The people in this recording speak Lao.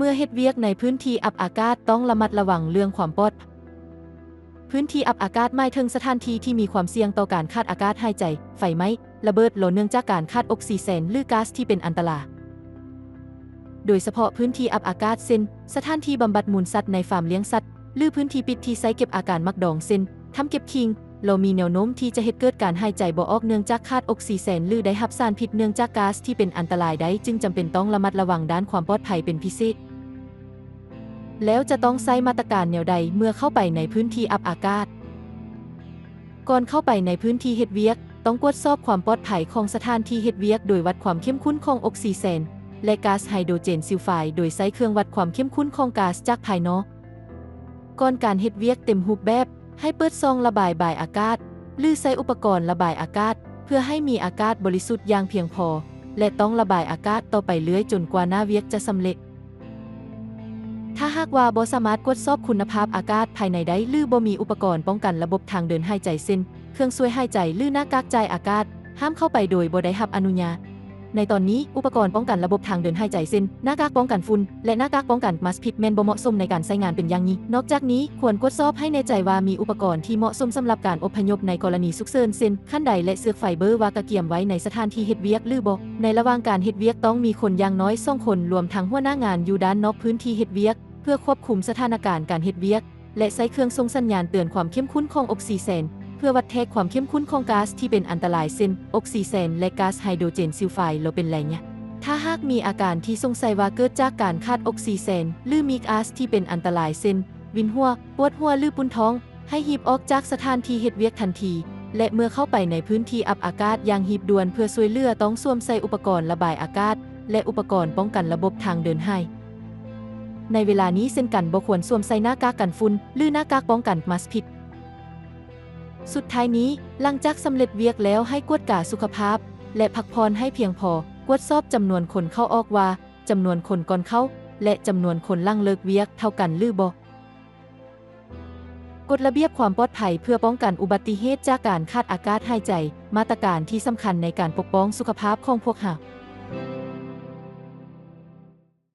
ເມື່ອເຮັດວຽກໃນພື້ນທີ່ອັບອາກາດ ຕ້ອງລະມັດລະວັງເລື່ອງຄວາມປອດ ພື້ນທີ່ອັບອາກາດໝາຍເຖິງສະຖານທີ່ທີ່ມີຄວາມສ່ຽງຕໍ່ການຂາດອາກາດຫາຍໃຈ, ໄຟໄໝ້, ລະເບີດ ຫຼື ເນື່ອງຈາກການຂາດອົກຊີເຊັນ ຫຼື ກາສທີ່ເປັນອັນຕະລາຍ. ໂດຍສະເພາະພື້ນທີ່ອັບອາກາດ ເຊັ່ນ ສະຖານທີ່ບຳບັດມູນສັດໃນຟາມລ້ຽງສັດ ຫຼື ພື້ນທີ່ປິດທີ່ໃຊ້ເກັບອາການໝາກດອງ ເຊັ່ນ ຖ້ຳເກັບຂີງ ລະມີແນວໂນ້ມທີ່ຈະເຮັດເກີດການຫາຍໃຈບໍ່ອອກເນື່ອງຈາກຂາດອົກຊີເຊັນ ຫຼື ໄດ້ຮັບສານພິດເນື່ອງຈາກກາສທີ່ເປັນອັນຕະລາຍໄດ້ ຈຶ່ງຈຳເປັນຕ້ອງລະມັດລະວັງດ້ານຄວາມປອດໄພເປັນພິເສດ. ແລ້ວຈະຕ້ອງໃຊ້ມາດຕະການແນວໃດເມື່ອເຂົ້າໄປໃນພື້ນທີ່ອັບອາກາດ? ກ່ອນເຂົ້າໄປໃນພື້ນທີ່ເຮັດວຽກ, ຕ້ອງກວດສອບຄວາມປອດໄພຂອງສະຖານທີ່ເຮັດວຽກໂດຍວັດຄວາມເຂັ້ມຂຸ້ນຂອງອົກຊີເຊັນ ແລະ ກາສໄຮໂດຣເຈນຊີລຟາຍ ໂດຍໃຊ້ເຄື່ອງວັດຄວາມເຂັ້ມຂຸ້ນຂອງກາສຈາກພາຍນອກ. ກ່ອນການເຮັດວຽກເຕັມຮູບແບບ, ໃຫ້ເປີດຊ່ອງລະບາຍບາຍອາກາດ ຫຼື ໃຊ້ອຸປະກອນລະບາຍອາກາດ ເພື່ອໃຫ້ມີອາກາດບໍລິສຸດຢ່າງພຽງພໍ ແລະ ຕ້ອງລະບາຍອາກາດຕໍ່ໄປເລື້ອຍຈົນກວ່າໜ້າວຽກຈະສຳເລັດ. ຖ້າຫາກວ່າບໍ່ສາມາດກວດສອບຄຸນນະພາບອາກາດພາຍໃນໄດ້ ຫຼື ບໍ່ມີອຸປະກອນປ້ອງກັນລະບົບທາງເດີນຫາຍໃຈ ເຊັ່ນ ເຄື່ອງຊ່ວຍຫາຍໃຈ ຫຼື ໜ້າກາກຈ່າຍອາກາດ, ຫ້າມເຂົ້າໄປໂດຍບໍ່ໄດ້ຮັບອະນຸຍາດ. ໃນຕອນນີ້, ອຸປະກອນປ້ອງກັນລະບົບທາງເດີນຫາຍໃຈ ເຊັ່ນ ໜ້າກາກປ້ອງກັນຝຸ່ນ ແລະ ໜ້າກາກປ້ອງກັນມາສພິດ ແມ່ນບໍ່ເໝາະສົມໃນການໃຊ້ງານເປັນຢ່າງຍິ່ງ. ນອກຈາກນີ້, ຄວນກວດສອບໃຫ້ແນ່ໃຈວ່າມີອຸປະກອນທີ່ເໝາະສົມສຳລັບການອົບພະຍົບໃນກໍລະນີສຸກເສີນ ເຊັ່ນ ຄັນໄດ ແລະ ເຊືອກໄຟເບີ ວ່າກະກຽມໄວ້ໃນສະຖານທີ່ເຮັດວຽກ ຫຼື ບໍ່. ໃນລະຫວ່າງການເຮັດວຽກ ຕ້ອງມີຄົນຢ່າງໜ້ອຍສອງຄົນ ລວມທັງຫົວໜ້າງານຢູ່ດ້ານນອກພື້ນທີ່ເຮັດວຽກ ເພື່ອຄວບຄຸມສະຖານະການການເຮັດວຽກ ແລະ ໃຊ້ເຄື່ອງສົ່ງສັນຍານເຕືອນຄວາມເຂັ້ມຂຸ້ນຂອງອົກຊີເຊັນ ເພື່ອວັດແທກຄວາມເຂັ້ມຂຸ້ນຂອງກາສທີ່ເປັນອັນຕະລາຍ ເຊັ່ນ ອົກຊີເຊັນ ແລະ ກາສໄຮໂດຣເຈນຊີລຟາຍ ລະເປັນໄລຍະ. ຖ້າຫາກມີອາການທີ່ສົງໄສວ່າເກີດຈາກການຂາດອົກຊີເຊັນ ຫຼື ມີກາສທີ່ເປັນອັນຕະລາຍ ເຊັ່ນ ວິນຫົວ, ປວດຫົວ ຫຼື ປຸ້ນທ້ອງ, ໃຫ້ຮີບອອກຈາກສະຖານທີ່ເຮັດວຽກທັນທີ ແລະ ເມື່ອເຂົ້າໄປໃນພື້ນທີ່ອັບອາກາດຢ່າງຮີບດ່ວນເພື່ອຊ່ວຍເຫຼືອ ຕ້ອງສວມໃສ່ອຸປະກອນລະບາຍອາກາດ ແລະ ອຸປະກອນປ້ອງກັນລະບົບທາງເດີນຫາຍ ໃນເວລານີ້ເຊັ່ນກັນ ບໍ່ຄວນສວມໃສ່ໜ້າກາກກັນຝຸ່ນ ຫຼື ໜ້າກາກປ້ອງກັນມາສພິດ. ສຸດທ້າຍນີ້, ຫຼັງຈາກສຳເລັດວຽກແລ້ວ ໃຫ້ກວດກາສຸຂະພາບ ແລະ ພັກຜ່ອນໃຫ້ພຽງພໍ, ກວດສອບຈຳນວນຄົນເຂົ້າອອກວ່າ ຈຳນວນຄົນກ່ອນເຂົ້າ ແລະ ຈຳນວນຄົນຫຼັງເລີກວຽກເທົ່າກັນຫຼືບໍ່. ກົດລະບຽບຄວາມປອດໄພເພື່ອປ້ອງກັນອຸບັດຕິເຫດຈາກການຂາດອາກາດຫາຍໃຈ, ມາດຕະການທີ່ສຳຄັນໃນການປົກປ້ອງສຸຂະພາບຂອງພວກເຮົາ.